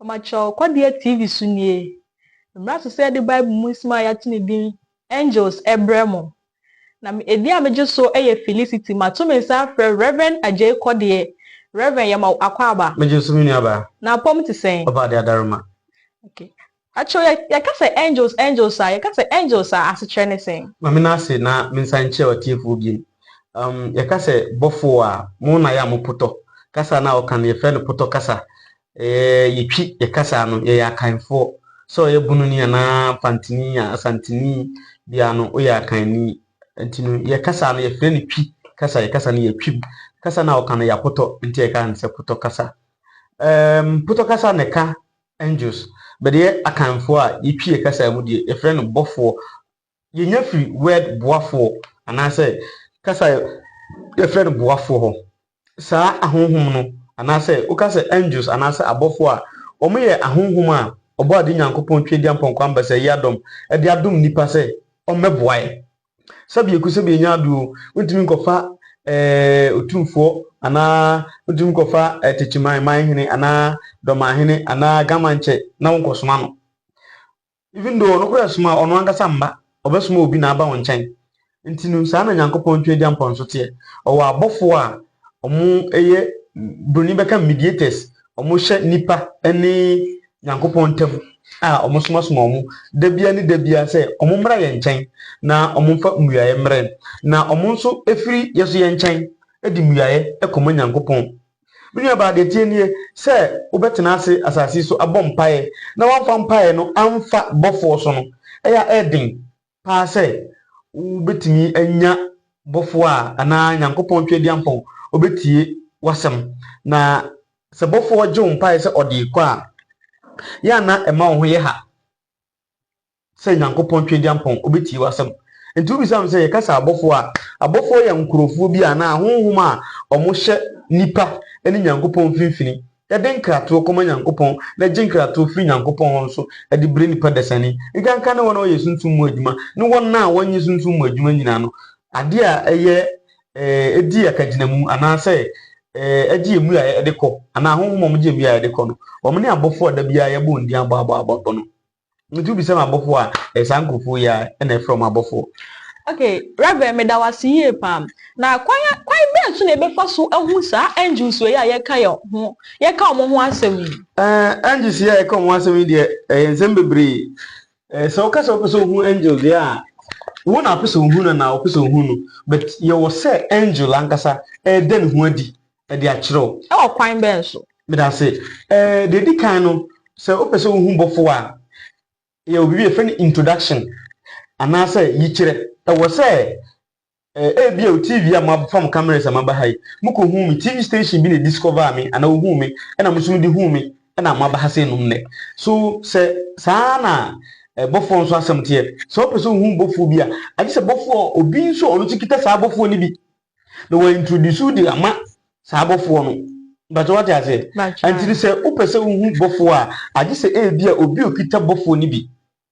Ɔmakyerɛw Kɔdeɛ TV so nie. Mmara so sɛ yɛde Bible mu nsɛm a yɛato ne din Angels ɛbrɛ mo. Na edin a megye so yɛ Felicity. Mato me nsa afrɛ Reverend Agyei Kɔdeɛ. Reverend, yɛma wo akwaaba. Megye so, me nuabaa. Na apɔm te sɛn? Ɔba de adaroma. Okay. Akyerɛw, yɛka sɛ angels, angels a, yɛka sɛ angels a, asekyerɛ ne sɛn? Maame no ase na me nsa nkyerɛ ɔtiefoɔ bio. Yɛka sɛ bɔfoɔ a, mo na yɛ a mopotɔ. Kasa no a wɔka no, yɛfrɛ no potɔ kasa. Yɛtwi yɛ kasa no, yɛyɛ Akanfoɔ. Sɛ ɔyɛ Bununi anaa Mfantini, Asanteni bia no, woyɛ Akanni. Nti no, yɛ kasa no, yɛfrɛ no Twi kasa. Yɛ kasa no yɛ Twim. Kasa no a wɔka no yɛ apotɔ, nti yɛka no sɛ potɔ kasa. Potɔ kasa na ɛka angels. But yɛ Akanfoɔ a yɛtwi yɛ kasa mu deɛ, yɛfrɛ no bɔfoɔ. Yɛnya firi word boafoɔ anaasɛ kasa yɛfrɛ no boafoɔ hɔ. Saa ahonhom no anaasɛ woka sɛ angels anaasɛ abɔfoɔ a, wɔyɛ ahonhom a ɔbɔ ade Nyankopɔn Twe di ampɔnkɔ ambasa yi adɔm ɛde adom nipa sɛ ɔmmɛboa yɛ. Sɛbi eku sɛbi enya aduo, wontumi nkɔfa otumfoɔ anaa wontumi nkɔfa Tekyiman manhene anaa Dɔmahene anaa Gamankyɛ na wonkɔsoma no. Even though ɔno koraa soma a, ɔno ankasa mba, ɔbɛsoma obi na aba wo nkyɛn. Nti no, saa na Nyankopɔn Twe di ampɔn nso teɛ. Ɔwɔ abɔfoɔ a ɔmo yɛ, broni bɛka mediators, ɔmo hyɛ nipa ne Nyankopɔn ntam a ɔmo somasoma ɔmo da bia ne da bia sɛ ɔmo mmra yɛn nkyɛn na ɔmo mfa mmuaeɛ mmrɛ, na ɔmo nso efiri yɛ so yɛn nkyɛn de mmuaeɛ kɔma Nyankopɔn. Me nua baa, deɛ tie nie: sɛ wobɛtena ase asase yi so abɔ mpaeɛ na wamfa mpaeɛ no amfa bɔfoɔ so no, ɛyɛ a ɛɛden paa sɛ wobɛtumi anya bɔfoɔ a anaa Nyankopɔn Twe di ampɔn obɛtie w'asɛm. Na sɛ bɔfoɔ gye wo mpaeɛ sɛ ɔde kɔ a, yɛ ana ɛma wo ho yɛ ha sɛ Nyankopɔn Twe di ampɔn obɛtie w'asɛm. Nti wobisa me sɛ yɛka sɛ abɔfoɔ a, abɔfoɔ yɛ nkurɔfoɔ bi anaa honhom a ɔmohyɛ nipa ne Nyankopɔn mfimfini, yɛde nkratoɔ kɔma Nyankopɔn na gye nkratoɔ firi Nyankopɔn hɔ nso de brɛ nipa dasani, nkanka ne wɔn a wɔyɛ sunsum mu adwuma ne wɔn a wɔnyɛ sunsum mu adwuma nyinaa no. Adeɛ a ɛyɛ ɛdi akagyinamu anaasɛ ɛgye emu a yɛde kɔ anaa honhom a wɔgye emu a yɛde kɔ no, wɔn ne abɔfoɔ a da biara yɛbɔ wɔn din abɔ abɔ abɔ no. Nti wobisa me abɔfoɔ a, ɛyɛ saa nkurɔfoɔ yi a ɛna ɛfrɛ wɔn abɔfoɔ. Okay, Reverend, meda wo ase yie paa. Na kwan bɛn so na yɛbɛfa so ahu saa angels wei a yɛka yɛn ho yɛka wɔn ho asɛm yi? Angels yi a yɛka wɔn asɛm yi deɛ, ɛyɛ nsɛm bebree. Sɛ woka sɛ wopɛ sɛ wohu angel deɛ a, wo na wopɛ sɛ wohu no na wopɛ sɛ wohu no, but yɛwɔ sɛ angel ankasa ɛda ne ho adi ɛde akyerɛ wo. Ɛwɔ kwan bɛn so? Meda ase. Deɛ di kan no, sɛ wopɛ sɛ wohu bɔfoɔ a, yɛwɔ biribi a yɛfrɛ no introduction anaasɛ yikyerɛ. Ɛwɔ sɛ ebi a o TV a moafa mo cameras a moaba ha yi, mokɔhu me, TV station bi na discover me anaa ohuu me, ɛna mo nso mode huu me ɛna moaba ha sɛ nom nnɛ so. Sɛ saa na bɔfoɔ nso asɛm teɛ, sɛ wopɛ sɛ wohu bɔfoɔ bi a, agye sɛ bɔfoɔ obi nso a ɔno nso kita saa bɔfoɔ no bi na wɔ introduce wo de ama saa bɔfoɔ no. Bàtɛ wate ase? Nti sɛ wopɛ sɛ wohu bɔfoɔ a, agye sɛ ebi a obi a okita bɔfoɔ no bi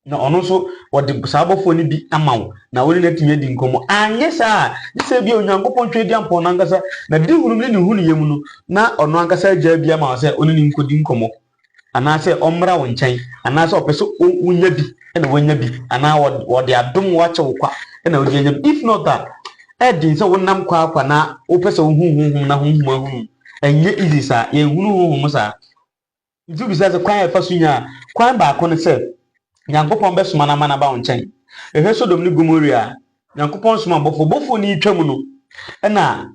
na ɔno nso wɔde saa bɔfoɔ no bi ama wo na wɔne no atumi adi nkɔmmɔ. Anyɛ saa a, gye sɛ bi a Onyankopɔn Twe di ampɔn no ankasa na di hunu ne ne hunu yɛ mu no na ɔno ankasa agya bi ama wo sɛ ɔne ne nkɔdi nkɔmmɔ anaasɛ ɔmmra wo nkyɛn anaasɛ ɔpɛ sɛ wonya bi ɛna woanya bi anaa wɔde adom wo akyɛ wo kwa ɛna wode anya bi. If not a, ɛden sɛ wonam kwa akwa na wopɛ sɛ wohu honhom na honhom ahunu. Ɛnyɛ easy saa, yɛnhunu honhom saa. Nti wobisa sɛ kwan a ɛfa so nya a, kwan baako ne sɛ Nyankopɔn bɛsoma no ama no aba wo nkyɛn. Ɛhwɛ Sodom ne Gomorrah a, Nyankopɔn soma bɔfoɔ, bɔfoɔ no retwa mu no, ɛna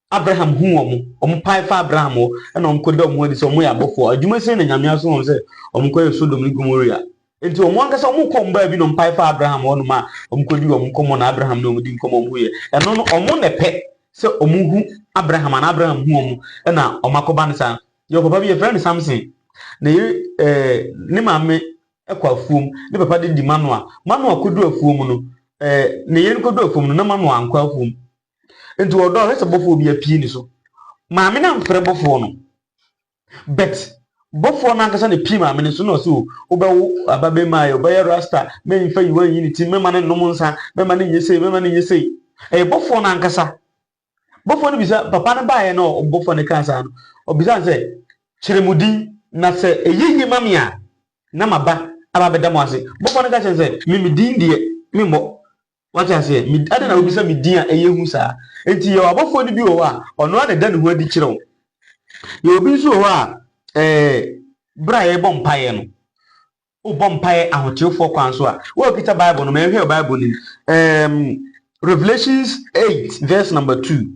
Abraham hu wɔn, wɔn pae fa Abraham hɔ ɛna wɔn kɔda wɔn adi sɛ wɔn yɛ abɔfoɔ. Adwuma sɛn na Nyame asoma wɔn sɛ wɔn kɔyɛ Sodom ne Gomorrah? Nti wɔn ankasa wɔn kɔ mbaa bi na wɔn pae fa Abraham hɔ nom a wɔn kɔdi wɔn nkɔmmɔ na Abraham ne wɔn di nkɔmmɔ wɔn hu yɛ. Ɛno no, wɔn na ɛpɛ sɛ wɔn hu Abraham anaa Abraham hu wɔn ɛna wɔn akɔba no saa. Yɛ papa bi, yɛfrɛ no Samson. Ne yere ne maame kɔ afuom, ne papa de di Manoa. Manoa kɔdu afuom no, ne yere kɔdu afuom no na Manoa ankɔ afuom. Nti ɔdɔ ɔhwɛ sɛ bɔfoɔ bi apue ne so. Maame no amfrɛ bɔfoɔ no, but bɔfoɔ no ankasa na pie maame no so na ɔsɛ o, wobɛwo aba bɛma yɛ, wobɛyɛ rasta, mɛmfa yiwa nyi ne ti, mɛma no nnom nsa, mɛma no nyɛ sei, mɛma no nyɛ sei. Ɛyɛ bɔfoɔ no ankasa. Bɔfoɔ no bisa papa no baeɛ no, ɔbɔfoɔ no kaa saa no, ɔbisa no sɛ, kyerɛ mu din. Na sɛ ɛyɛ yie ma me a, na maba aba abɛda mo ase. Bɔfoɔ no ka kyerɛ no sɛ, Me me din deɛ, memmɔ. Wate aseɛ? Me, adɛn na wobisa me din a ɛyɛ hu saa? Enti yɛwɔ abɔfoɔ no bi wɔ hɔ a, ɔno ara na ɛda ne ho adi kyerɛ wo. Yɛwɔ bi nso wɔ hɔ a, ɛɛ, berɛ a yɛrebɔ mpaeɛ no, wobɔ mpaeɛ ahoteefoɔ kwan so a, wo a wokita Bible no, ma yɛnhwɛ wɔ Bible no mu. Ɛɛm, Revelations 8 verse number 2.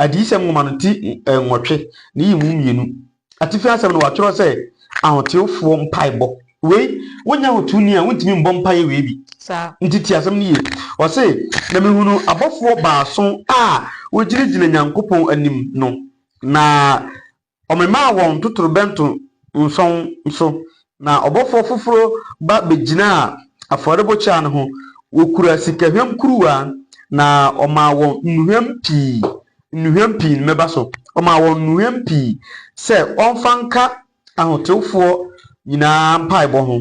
Adiyisɛm nwoma no ti 8 ne yi mu 2. Atifi asɛm no wɔatwerɛ sɛ ahotewfoɔ mpaebɔ. Wei, wonyɛ ahotewni a, wontumi mbɔ mpaeɛ wei bi. Saa. Nti tie asɛm no yie. Ɔse, na mehunuu abɔfoɔ baason a wɔgyinagyina Nyankopɔn anim no, na ɔmemaa wɔn totorobɛnto nson so, Na ɔbɔfoɔ foforɔ ba bɛgyinaa afɔrebukyia no ho, ɔkura sikahwam kuruwa, na ɔmaa wɔn nnuhwam pii, nnuhwam pii no mɛba so, ɔmaa wɔn nnuhwam pii sɛ wɔmfa nka ahotewfoɔ nyinaa mpaebɔ ho,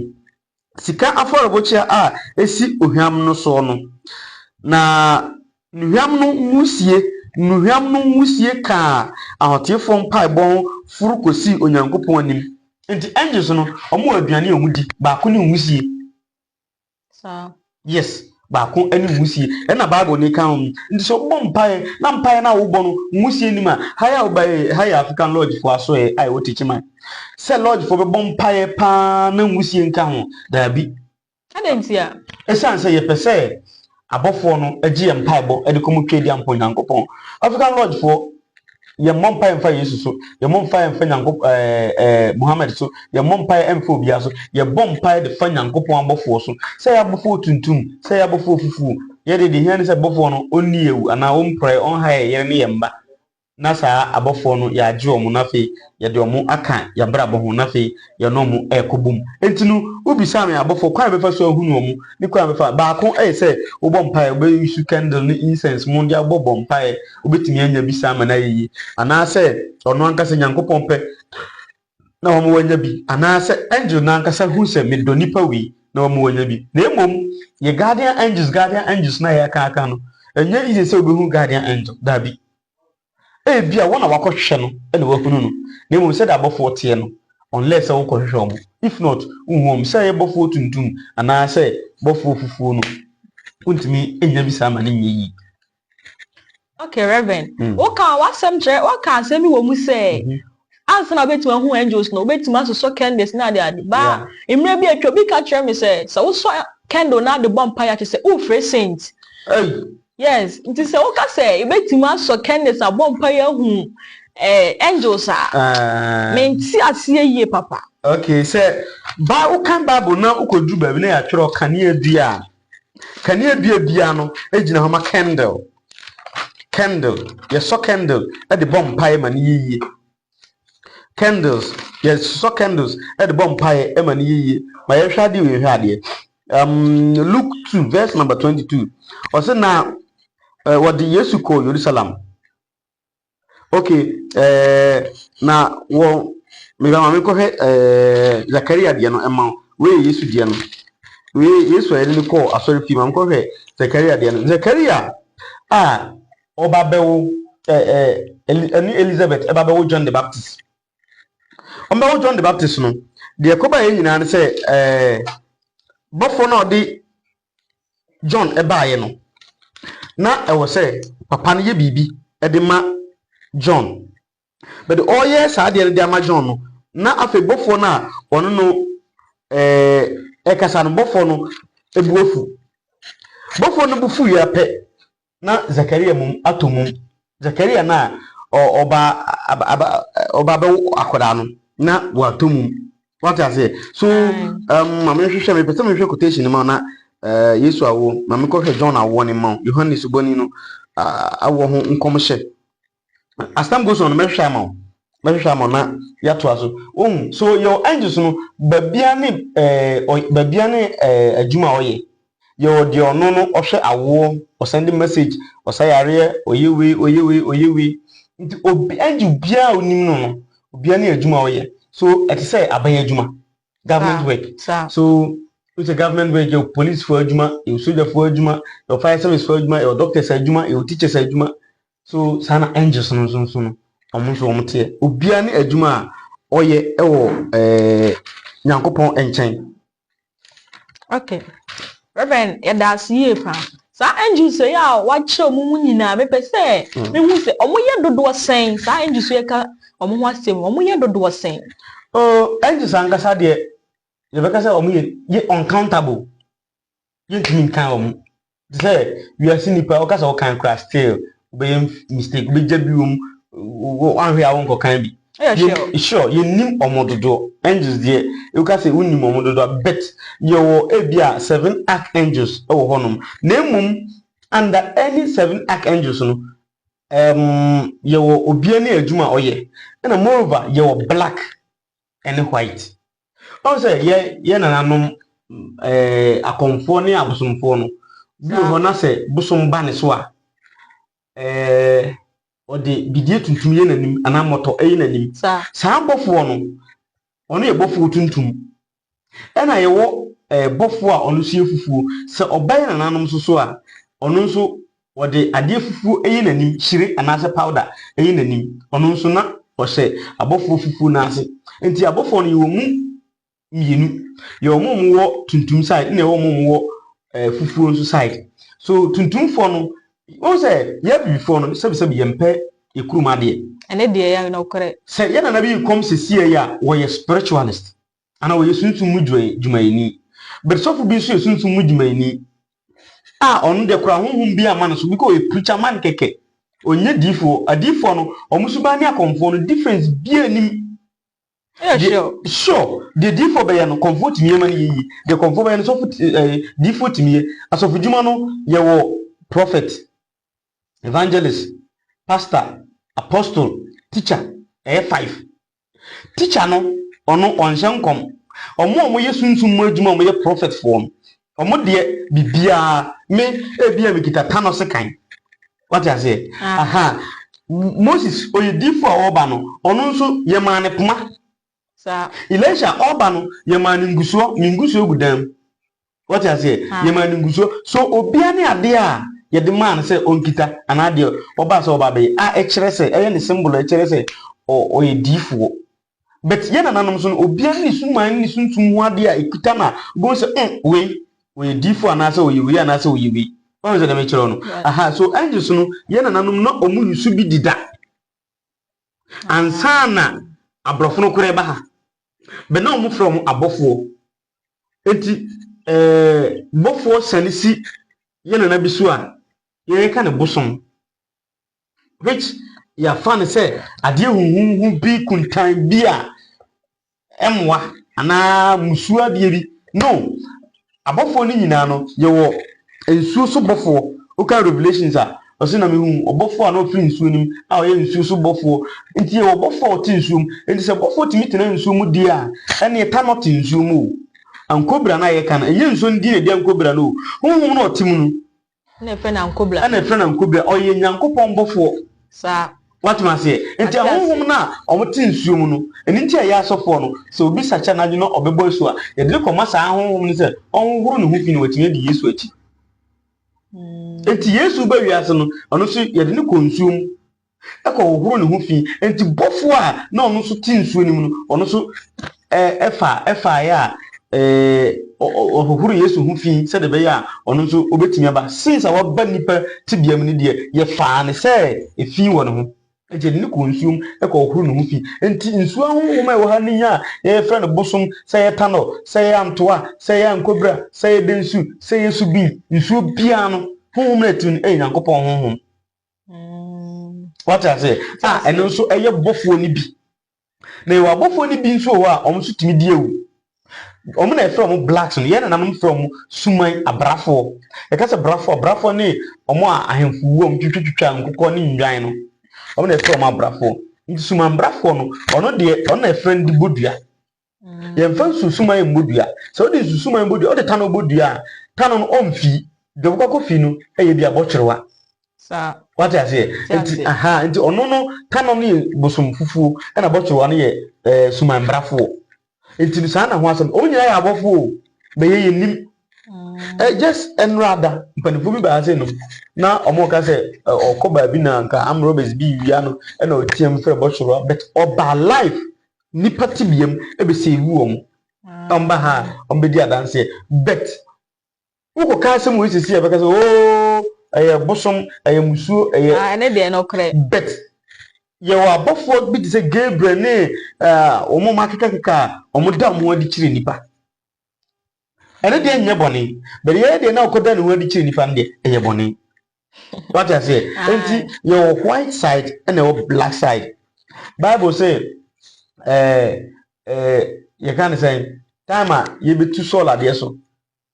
sika afɔrebukyia a ɛsi ohwam no soɔ no. Na nnuhwam no nwusie, nnuhwam no nwusie kaa ahoteefoɔ mpaebɔ ho foro kɔsii Onyankopɔn anim. Nti angels no, wɔn wɔ aduane a wɔn di, baako ne nwusie. Saa. Yes, baako ne nwusie. Ɛna Bible ne ka ho. Nti sɛ wobɔ mpaeɛ, na mpaeɛ no a wobɔ no, nwusie nim a, ha yɛ a woba ha yɛ African Lodge foɔ asoɛ a ɛwɔ Techiman. Sɛ Lodge foɔ bɛbɔ mpaeɛ paa na nwusie nka ho, daabi. Adɛn ntia? Esiane sɛ yɛpɛ sɛ abɔfoɔ no gye yɛn mpaebɔ de kɔm Tweaduampɔn Onyankopɔn. African Lodge foɔ, yɛmmɔ mpaeɛ mfa Yesu so, yɛmmɔ mpaeɛ mfa Nyankop ɛɛ ɛɛ Muhammad so, yɛmmɔ mpaeɛ mfa obiara so. Yɛbɔ mpaeɛ de fa Nyankopɔn abɔfoɔ so. Sɛ ɛyɛ abɔfoɔ tuntum, sɛ ɛyɛ abɔfoɔ fufuo, yɛ deɛ deɛ hia ne sɛ bɔfoɔ no ɔnni yɛn awu anaa ɔmpira yɛn, ɔnha yɛn yere ne yɛn mma. na saa abɔfoɔ no yɛagye wɔn na afei yɛde wɔn aka yɛn abrabɔ ho na afei yɛne wɔn rekɔ bom. Enti no, wobisaa me abɔfoɔ kwan a bɛfa so ahunu wɔn ne kwan a bɛfa baako yɛ sɛ wobɔ mpaeɛ, wobɛyi candle ne incense mu de abɔ bɔ mpaeɛ, wobɛtumi anya bi saa ama no ayɛ yie. Anaasɛ ɔno ankasa Nyankopɔn pɛ na wɔn wanya bi, anaasɛ angel no ankasa hu sɛ medɔ nipa wei na wɔn wanya bi. Na mmom yɛ guardian angels, guardian angels na yɛaka aka no, ɛnyɛ easy sɛ wobɛhu guardian angel, daabi. Ebia wɔn a wakɔhwehwɛ no na wahunu no, na mmom sɛdeɛ abɔfoɔ teɛ no, unless sɛ wokɔhwehwɛ wɔn. If not, wonhu wɔn. Sɛ ɛyɛ bɔfoɔ tuntum anaasɛ bɔfoɔ fufuo no, wontumi nnya bi saa ma no nyɛ yie. Okay, Reverend. Woka w'asɛm kyerɛ, woaka asɛm bi wɔ mu sɛ ansa na wobɛtumi ahu angels no, wobɛtumi asosɔ candles ne ade ade. Ba mmerɛ bi atwa, obi ka kyerɛ me sɛ, sɛ wosɔ candle na ade bɔ mpaeɛ a, kyerɛ sɛ wofrɛ saint. Hey. Yes, nti sɛ woka sɛ yɛbɛtumi asɔ candles abɔ mpaeɛ ahu eh, angels a, mente aseɛ yie papa. Okay, sɛ ba wokan Bible na wokɔduru baabi na yɛatwerɛ kanea dua a, kanea dua biara no gyina hɔ ma candle. Candle, yɛsɔ candle de bɔ mpaeɛ ma no yɛ yie. Candles, yɛsɔ candles de bɔ mpaeɛ ma no yɛ yie. Ma yɛhwɛ adeɛ wei hwɛ adeɛ. Luke 2 verse number 22. Ɔsɛ na wɔde Yesu kɔɔ Yerusalem. Okay, na wɔ meba ma menkɔhwɛ Zakaria deɛ no ɛma wo. Wei yɛ Yesu deɛ no. Wei Yesu a yɛde no kɔɔ asɔre fie ma menkɔhwɛ Zakaria deɛ no. Zakaria a ɔba bɛwo ɛne Elizabeth ɛba bɛwo John the Baptist. Ɔmbɛwo John the Baptist no, deɛ ɛkɔba yɛ nyinaa ne sɛ bɔfoɔ no a ɔde John ɛbaeɛ no, na ɛwɔ sɛ papa no yɛ biribi ɛde ma John. But ɔreyɛ saa adeɛ no de ama John no, na afei bɔfoɔ no a ɔno no ɛkasa no, bɔfoɔ no bu afu. Bɔfoɔ no bu fuiɛ pɛ na Zakaria mum atɔ mum. Zakaria no a ɔba aba ɔba bɛwo akwadaa no na watɔ mum. Wate aseɛ? So ma menhwehwɛ, mepɛ sɛ mehwehwɛ quotation no ma na Yesu awo, ma menkɔhwɛ John awoɔ no ma wo, Yohane Suboni no awoɔ ho nkɔmhyɛ. As time goes on, mɛhwehwɛ ama wo. Mɛhwehwɛ ama wo na yɛatoa so. Wohu, so yɛwɔ angels no, baabia ne baabia ne adwuma a ɔyɛ. Yɛwɔ deɛ ɔno no ɔhwɛ awoɔ, ɔsend message, ɔsa yareɛ, ɔyɛ wei, ɔyɛ wei, ɔyɛ wei. Nti obi angel biara a onim no no, obiara ne adwuma a ɔyɛ. So ɛte sɛ aban adwuma, government work. So wosɛ government work, yɛwɔ police foɔ adwuma, yɛwɔ sogyafoɔ adwuma, yɛwɔ fire service foɔ adwuma, yɛwɔ doctors adwuma, yɛwɔ teachers adwuma. So saa na angels no nso nso no, wɔn nso wɔn teɛ. Obiara ne adwuma a ɔyɛ wɔ Nyankopɔn nkyɛn. Okay. Reverend, yɛda ase yie paa. Saa angels yi a wakyerɛ ɔmo mu nyinaa, mepɛ sɛ mehu sɛ ɔmo yɛ dodoɔ sɛn. Saa angels yi ka ɔmo ho asɛm, ɔmo yɛ dodoɔ sɛn? Oh, angels ankasa deɛ, yɛbɛka sɛ ɔmo yɛ uncountable. Yɛntumi nkan ɔmo. Te sɛ wiase nipa, ɔka sɛ ɔkan koraa, still wobɛyɛ mistake, wobɛgya bi wɔ mu, wanhwɛ a wonkɔkan bi. Ɛyɛ sure. Sure, yɛnnim ɔmo dodoɔ. Angels deɛ, woka sɛ wonim ɔmo dodoɔ, but yɛwɔ ebi a seven archangels ɛwɔ hɔnom. Na mmom under any seven archangels no, yɛwɔ obiara ne adwuma a ɔyɛ. Ɛna moreover, yɛwɔ black ɛne white. Ɔn sɛ yɛ nananom akɔmfoɔ ne abosomfoɔ no bi wɔ hɔ na sɛ bosom ba ne so a, ɔde bidie tuntum yɛ n'anim anaa mmɔtɔ ɛyɛ n'anim. Saa bɔfoɔ no, ɔno yɛ bɔfoɔ tuntum. Ɛna yɛwɔ bɔfoɔ a ɔno nso yɛ fufuo. Sɛ ɔba yɛ nananom nso so a, ɔno nso wɔde adeɛ fufuo ɛyɛ n'anim, hyire anaasɛ powder ɛyɛ n'anim. Ɔno nso na ɔhyɛ abɔfoɔ fufuo n'ase. Nti abɔfoɔ no, yɛwɔ mu mmienu. Yɛwɔ mu a wɔwɔ tuntum side, ɛna yɛwɔ mu a wɔwɔ fufuo nso side. So tuntumfoɔ no, wɔn sɛ yɛ abibifoɔ no, sɛbisɛbi, yɛmpɛ ekurum adeɛ. Ɛne deɛ yɛ nokorɛ. Sɛ yɛn nana bi kɔm sisi yi a, wɔyɛ spiritualist anaa wɔyɛ sunsum mu dwumayɛni, but sɔfo bi nso yɛ sunsum mu dwumayɛni a ɔno deɛ kora honhom bi ama no so bi kɔ, ɔyɛ preacher man kɛkɛ, ɔnyɛ diifoɔ. Adiifoɔ no, ɔmo suban ne akɔmfoɔ no difference bi anim. Ɛyɛ sure. Sure, deɛ diifoɔ bɛyɛ no, kɔmfoɔ tumi yɛ ma no yɛ yie. Deɛ kɔmfoɔ bɛyɛ no, sɔfo diifoɔ tumi yɛ. Asɔfo dwuma no, yɛwɔ prophet, evangelist, pastor, apostle, teacher, ɛyɛ five. Teacher no, ɔno ɔnhyɛ nkɔm. Ɔmo a ɔmo yɛ sunsum mu adwuma a ɔmo yɛ prophet foɔ no, ɔmo deɛ bibiara, me ebi a mekita Thanos kan, wate aseɛ? Ah. Aha Moses ɔyɛ diifo a ɔreba no, ɔno nso yɛmaa ne poma. Elisha ɔreba no, yɛmaa ne ngusoɔ. Ne ngusoɔ gu dan mu, wate aseɛ? Ah. Yɛmaa ne ngusoɔ. So obiara ne adeɛ a yɛde maa no sɛ ɔnkita anaa deɛ ɔbaa sɛ ɔba abɛyɛ a ɛkyerɛ sɛ ɛyɛ ne symbol a ɛkyerɛ sɛ ɔyɛ diifoɔ. But yɛn nananom so no, obiara ne ne suman ne ne sunsum ho adeɛ a ekuta na obi sɛ wei ɔyɛ diifoɔ anaasɛ ɔyɛ wei anaasɛ ɔyɛ wei. Wɔn sɛ dɛm kyerɛ no. Aha, so angels no, yɛn nananom na ɔmo yusu bi dida ansa na aborɔfo no koraa ba ha bɛ na ɔmo frɛ ɔmo abɔfoɔ. Eti bɔfoɔ sane si yɛn nana bi so a yɛreka ne bosom, which yɛafa no sɛ adeɛ huhuhu bi, kuntan bi a ɛmmoa anaa musuo adeɛ bi no. Abɔfoɔ no nyinaa no, yɛwɔ nsuo so bɔfoɔ. Woka Revelations a, ɔsɛ na mehu ɔbɔfoɔ a na ɔfiri nsuo no mu a ɔyɛ nsuo so bɔfoɔ. Nti yɛwɔ bɔfoɔ a ɔte nsuo mu. Nti sɛ bɔfoɔ tumi tena nsuo mu deɛ a, ɛne ta no te nsuo mu o. Ankobra no a yɛka no, ɛnyɛ nsuo no din na ɛdi ankobra no o, honhom no a ɔte mu no. Na ɛfrɛ no ankobra. Ɛna ɛfrɛ no ankobra. Ɔyɛ Nyankopɔn bɔfoɔ. Watumi aseɛ? Nti Ate ase. ahonhom no a ɔmote nsuo mu no, ɛno nti a ɛyɛ asɔfoɔ no, sɛ obi sakyɛ n'adwene na ɔbɛbɔ asu a, yɛde ne kɔma saa ahonhom no sɛ ɔnhohoro ne ho fi na watumi adi Yesu akyi. Nti Yesu ba wiase no, ɔno nso yɛde ne kɔ nsuo mu ɛkɔ hohoro ne ho fi. Nti bɔfoɔ a na ɔno nso te nsuo no mu no, ɔno nso ɛfa ɛfaeɛ a ɔhohoro Yesu ho fi sɛdeɛ ɛbɛyɛ a ɔno nso obɛtumi aba. Since a waba nipa tebea mu no deɛ, yɛfaa ne sɛ efi wɔ ne ho, nti yɛde ne kɔ nsuo mu ɛkɔ hohoro ne ho fi. Nti nsuo ahohom a ɛwɔ ha ne nya a yɛfrɛ no bosom, sɛ yɛ tanɔ, sɛ yɛ antoa, sɛ yɛ ankobra, sɛ yɛ densu, sɛ yɛ subin, nsuo biara no honhom no ɛte no ɛyɛ Nyankopɔn honhom. Wate ase? A ɛno nso ɛyɛ bɔfoɔ no bi. Na yɛwɔ abɔfoɔ no bi nso wɔ hɔ a wɔn nso tumi di awu. Wɔn na yɛfrɛ wɔn blacks no. Yɛn nananom frɛ wɔn suman abrafoɔ. Yɛka sɛ brafoɔ, abrafoɔ ne wɔn a ahemfo wu a wɔn twitwitwa nkokɔ ne nnwan no, wɔn na yɛfrɛ wɔn abrafoɔ. Nti suman brafoɔ no, ɔno deɛ, ɔno na yɛfrɛ no de bɔ dua. Yɛmfa nsusuman mmɔ dua. Sɛ wode nsusuman bɔ dua, wode tano bɔ dua a, tano no ɔmfii deɛ wobɛkɔ akɔfii no ɛyɛ bi abɔtwerewa. Wate aseɛ? Te nti ase. Aha, nti ɔno no, tano no yɛ bosom fufuo, ɛna bɔtwerewa no yɛ suman brafoɔ. Nti no saa na ho asɛm, wɔn nyinaa yɛ abɔfoɔ o, bɛyɛ yɛ nim. Just nnora da, mpanimfoɔ bi baa sɛ no na wɔn ka sɛ ɔkɔ baabi na nka armed robbers bi wia no, ɛna ɔteam frɛ bɔtwerewa, but ɔbaa life. Nipa tebea mu ɛbɛsɛ ewu wɔn. Ɔmba ha a, ɔmbɛdi adanseɛ. But wokɔka asɛm wɔ sisi a, bɛka sɛ, "Oo, ɛyɛ bosom, ɛyɛ musuo, ɛyɛ." Ah, ɛne deɛ nokorɛ. But yɛwɔ abɔfoɔ bi te sɛ Gabriel ne wɔn a akekakeka a wɔn da wɔn ho adi kyerɛ nipa. Ɛno deɛ nyɛ bɔne, but yɛyɛ deɛ na ɔkɔda ne ho adi kyerɛ nipa no deɛ, ɛyɛ bɔne. Wate aseɛ? Nti yɛwɔ white side ɛna ɛwɔ black side. Bible sɛ ɛɛ yɛka ne sɛn, time a yɛbɛtu Saul adeɛ so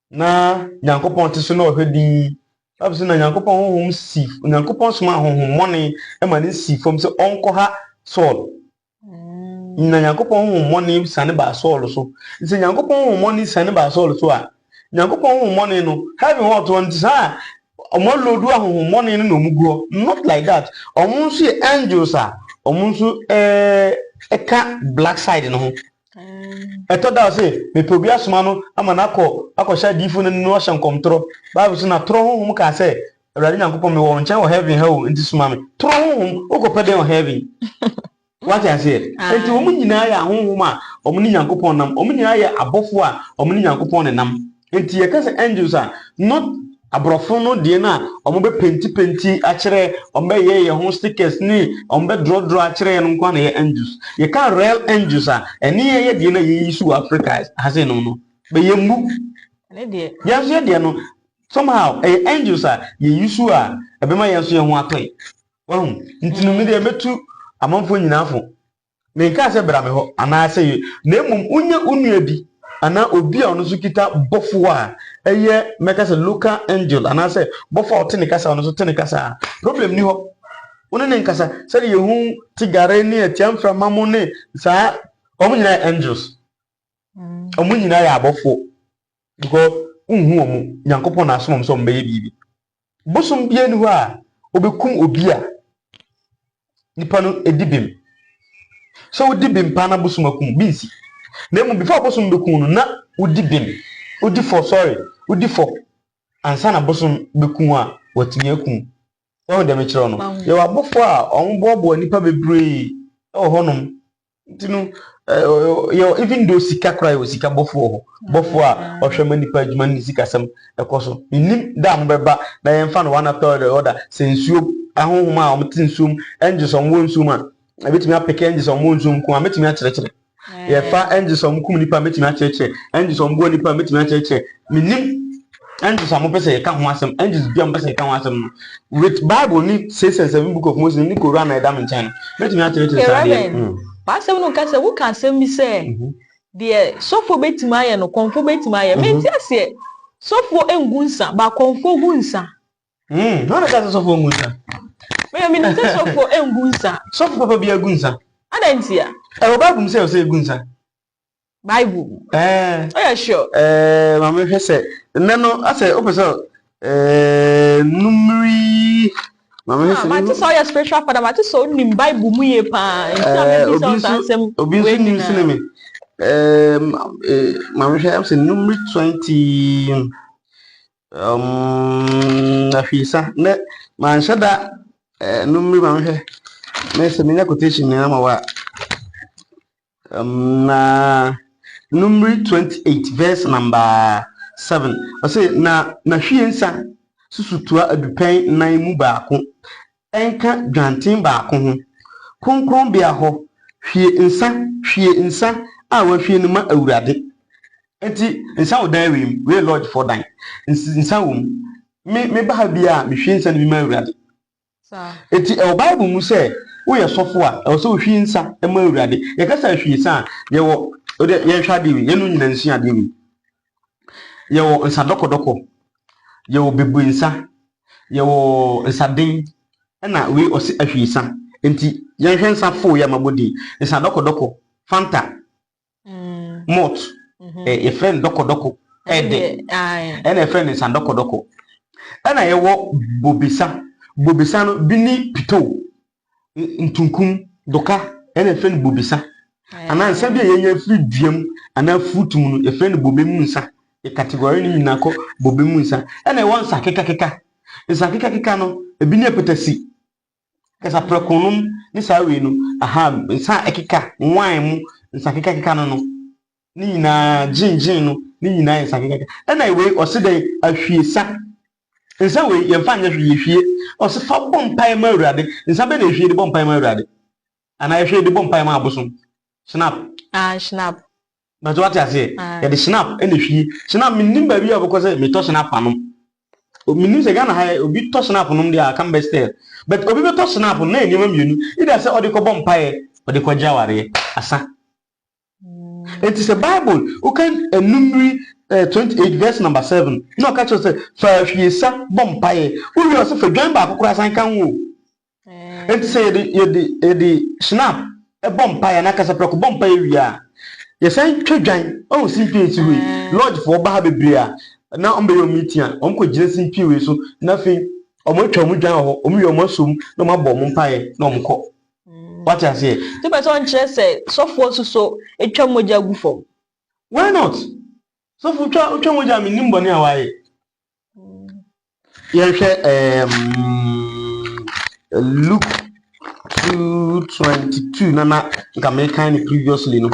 na Nyankopɔn te so na ɔhwɛ din. Bible sɛ na Nyankopɔn honhom si, Nyankopɔn soma honhommɔne ma ne si fam sɛ ɔnkɔha Saul. Na Nyankopɔn honhommɔne sane baa Saul so. Nti Nyankopɔn honhommɔne sane baa Saul so a, Nyankopɔn honhommɔne no, heaven hɔ ɔtoɔ nti saa a ɔmo alodu ahonhommɔne no na ɔmo gu hɔ. Not like that. Ɔmo nso yɛ angels a ɔmo nso ɛka black side no ho. Ɛtɔ da sɛ mepɛ obi asoma no ama no akɔ akɔhyɛ adiifo no no ahyɛ nkɔmtorɔ. Bible so na torɔ honhom kaa sɛ, "Awurade Nyankopɔn, mewɔ wo nkyɛn wɔ heaven ha o, nti soma me." Torɔ honhom wokɔpɛ dɛn wɔ heaven? Wate aseɛ? Nti wɔn nyinaa yɛ ahonhom a wɔn ne Nyankopɔn nam. Wɔn nyinaa yɛ abɔfoɔ a wɔn ne Nyankopɔn ne nam. Nti yɛka sɛ angels a, not aborɔfo no deɛ no a wɔn bɛ paint paint akyerɛ, wɔn bɛyɛ yɛn ho stickers ne wɔn bɛ draw akyerɛ yɛn no nko na yɛ angels. Yɛka real angels a, ɛne yɛ yɛ deɛ no a yɛyi so wɔ Africa ha sɛ no bɛyɛ mmu. Ɛne deɛ. Yɛn nso yɛ deɛ no somehow ɛyɛ angels a yɛyi so a ɛbɛma yɛn nso yɛn ho atɔ yi wɔn. Nti no mi deɛ, mɛtu amanfoɔ nyinaa fo. Menka sɛ bra me hɔ anaasɛ yɛ, na mmom wonyɛ wo nua bi anaa obi a ɔno nso kita bɔfoɔ a ɛyɛ, mɛka sɛ local angel anaasɛ bɔfoɔ a ɔte ne kasa, ɔno nso te ne kasa a, problem ni hɔ. Wo ne ne nkasa sɛde yɛhu tigare ne atia mframa mu ne saa, wɔn nyinaa yɛ angels. Wɔn nyinaa yɛ abɔfoɔ because nhu wɔn, Nyankopɔn na asom wɔn sɛ wɔn bɛyɛ biribi. Bosom biara ni hɔ a obɛkum obi a nipa no edi bem sɛ wodi bem paa na bosom akum bi nsi. Na mmom before bosom bɛkum no na wodi bem, wodi fɔ, sorry, wodi fɔ ansa na bosom bɛkum a watumi akum wɔn. Dɛm kyerɛw no, yɛwɔ abɔfoɔ a wɔn boaboa nipa bebree ɛwɔ hɔnom. Nti no yɛwɔ, even though sika koraa, yɛwɔ sika bɔfoɔ hɔ, bɔfoɔ a ɔhwɛ ma nipa adwuma ne sikasɛm ɛkɔ so. Nim da a mobɛba na yɛmfa no one after the other sɛ nsuo ahohom a wɔte nsuom, angels a wɔwɔ nsuom a, ebɛtumi apeke angels a wɔwɔ nsuom nko a, mɛtumi akyerɛkyerɛ. Yɛfa angels a wɔkum nipa a, mɛtumi akyerɛkyerɛ. Angels a wɔboa nipa a, mɛtumi akyerɛkyerɛ. Menim angels a mopɛ sɛ yɛka ho asɛm. Angels bi a mopɛ sɛ yɛka ho asɛm no, with Bible ne six and seven book of Moses ne Koran na ɛda me nkyɛn no, mɛtumi akyerɛkyerɛ saa deɛ. W'asɛm no nka sɛ woka asɛm bi sɛ deɛ sɔfo bɛtumi ayɛ no, kɔnfo bɛtumi ayɛ. Mente aseɛ. Sɔfo ngu nsa ba, kɔnfo gu nsa. Na ɔna ka sɛ sɔfo ngu nsa? Mɛ menim sɛ sɔfo ngu nsa. Sɔfo papa bi agu nsa. Adɛn ntia? Ɛwɔ Bible mu sɛ ɛwɔ sɛ egu nsa. Bible mu? Ɛɛ. Ɔyɛ sure? Maame, hwɛ sɛ nnɛ no asɛ wopɛ sɛ Numeri, maame, hwɛ Ah, sɛ mate sɛ ɔyɛ spiritual father, mate sɛ onim Bible mu yie paa, nti a ɛɛ mebisa obi wo saa nso nsɛm obi nso wei nim nyinaa. sene me. Maame, hwɛ sɛ Numeri 20 ahwiesa nɛ manhyɛ da. Numeri, maame, hwɛ mɛ sɛ menya quotation nyinaa ma wa na Numeri 28 verse number 7, ɔsɛ na hwie nsa susutoa adupɛn nan mu baako ɛnka dwanten baako ho kronkronbea hɔ. Hwie nsa, hwie nsa a wahwie no ma Awurade. Nti nsa wɔ dan wei mu, wei lodge for dan. Nsa wɔ mu. Me meba ha bi a, mehwie nsa no bi ma Awurade. Eti ɛwɔ Bible mu sɛ woyɛ sɔfo a, ɛwɔ sɛ wohwie nsa ma Awurade. Yɛka sɛ hwie nsa a, yɛwɔ wode yɛnhwɛ adeɛ wei, yɛn nyinaa nsua adeɛ wei. Yɛwɔ nsa dɔkɔdɔkɔ, yɛwɔ bebree nsa, yɛwɔ nsaden, ɛna wei ɔse ahwie nsa. Nti yɛnhwɛ nsa fo yɛ amabɔ din. Nsa dɔkɔdɔkɔ, Fanta, malt, yɛfrɛ no dɔkɔdɔkɔ, ɛdɛ, ɛna yɛfrɛ no nsa dɔkɔdɔkɔ. Ɛna yɛwɔ bobesa. Bobesa no bi ne pito, ntunkum, doka, ɛna yɛfrɛ no bobesa. Anaa nsa bi a yɛnya firi dua mu anaa fruit mu no, yɛfrɛ no bobe mu nsa. Yɛ category no nyinaa kɔ bobe mu nsa. Ɛna ɛwɔ nsa kekakeka. Nsa kekakeka no, ebi ne apɛtɛsi, kasa prɛko nom ne saa wei no. Aha, nsa a ɛkeka wine mu. Nsa kekakeka no no ne nyinaa, gin no ne nyinaa yɛ nsa kekakeka. Ɛna wei ɔse dɛn? Ahwiesa. Nsa wei yɛmfa nyɛ hwee, yɛhwie. Ɔse fa bɔ mpaeɛ ma Awurade. Nsa bɛ na ehwie de bɔ mpaeɛ ma Awurade anaa yɛhwɛ de bɔ mpaeɛ ma abosom? Schnapp. Ah, schnapp. Bàtɛ wate aseɛ? Ah. Yɛde schnapp ɛna ehwie. Schnapp, menim baabi a wɔbɛkɔ sɛ metɔ schnapp anom. Menim sɛ Ghana ha yɛ, obi tɔ schnapp nom deɛ a aka mbɛ style, but obi bɛtɔ schnapp no na yɛ nneɛma mmienu: ida sɛ ɔde kɔbɔ mpaeɛ, ɔde kɔgye awareɛ asa. Nti sɛ Bible woka Enumeri 28 verse number 7 na ɔka kyerɛ sɛ fa ahwiesa bɔ mpaeɛ, wowie, ɔsɛ fa dwan baako koraa san ka ho o. Nti sɛ yɛde schnapp ɛbɔ mpaeɛ na kasa prɛko bɔ mpaeɛ wie a, yɛsan twa dwan. Ɔwɔ simpie si hɔ yi, lodgefoɔ ba ha bebree a na ɔmo bɛyɛ ɔmo meeting a, ɔmo kɔ gyina simpie wei so na afei ɔmo atwa ɔmo dwan wɔ hɔ. Ɔmo wie, ɔmo asom na ɔmo abɔ ɔmo mpaeɛ na ɔmo kɔ. Wate aseɛ? Tí pɛ sɛ ɔnkyerɛ sɛ sɔfoɔ soso atwa mogya gu fam? Why not? Sɔfo twa mogya a, menim bɔne a wayɛ. Yɛhwɛ Luke 2:22 na nka mekan no previously no.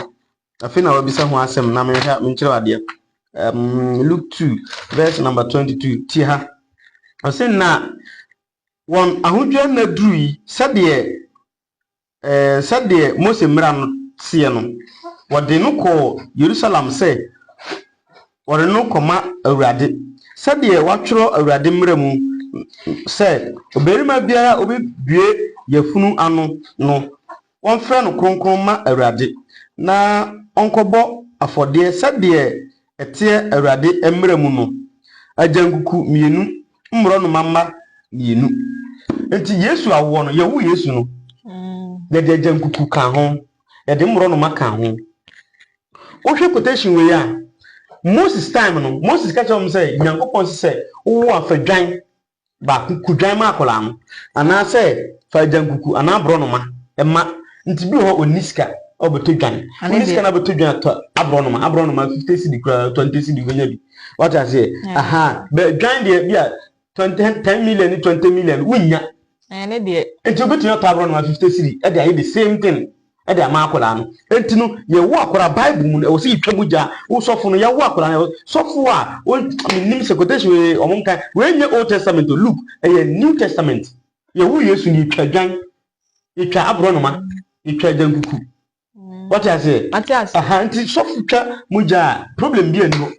Afei na wabisa ho asɛm na menhwɛ menkyerɛ wo adeɛ. Luke 2 verse number 22, tie ha. Ɔse na wɔn ahodwira nna duru yi, sɛdeɛ Mose mmara no teɛ no, wɔde no kɔɔ Yerusalem sɛ wɔde no kɔma Awurade, sɛdeɛ wɔatwerɛ Awurade mmara mu sɛ ɔbarima biara a obɛbue yafunu ano no, wɔmfrɛ no kronkron ma Awurade, na ɔnkɔbɔ afɔdeɛ sɛdeɛ ɛteɛ Awurade mmara mu no, agyankuku mmienu, mmorɔnoma mma mmienu. Nti Yesu awoɔ no, yɛwo Yesu no, yɛde agyankuku ka ho, yɛde mmorɔnoma ka ho. Wohwɛ quotation wei a, Moses time no, Moses ka kyerɛ wɔn sɛ Nyankopɔn sɛ wowɔ afadwan baako kudwan ma akwadaa no, anaasɛ fa agyankuku anaa aborɔnoma ɛma. Nti bi wɔ hɔ, onni sika a ɔbɛtɔ dwan. Onni sika na ɔbɛtɔ dwan, atɔ aborɔnoma. Aborɔnoma 50 cedi koraa, 20 cedi wonya bi. Wate aseɛ? Aha bɛ dwan deɛ, bi a 20, 10 million ne 20 million wonya. Ɛne deɛ. Nti wobɛtumi atɔ aborɔnoma 50 cedi ɛde ayɛ the same thing ɛde ama akwadaa no. Nti no yɛwo akwadaa, Bible mu no, ɛwɔ sɛ yɛtwa mu gya. Wo sɔfo no, yɛwo akwadaa no, sɔfo a menim sɛ quotation wei ɔmo nka wei nyɛ Old Testament o. Luke ɛyɛ New Testament. Yɛwo Yesu no, yɛtwa dwan, yɛtwa aborɔnoma, yɛtwa agyankuku. Wate aseɛ? Ate ase. Aha, nti sɔfo twa mogya a, problem bi ani hɔ.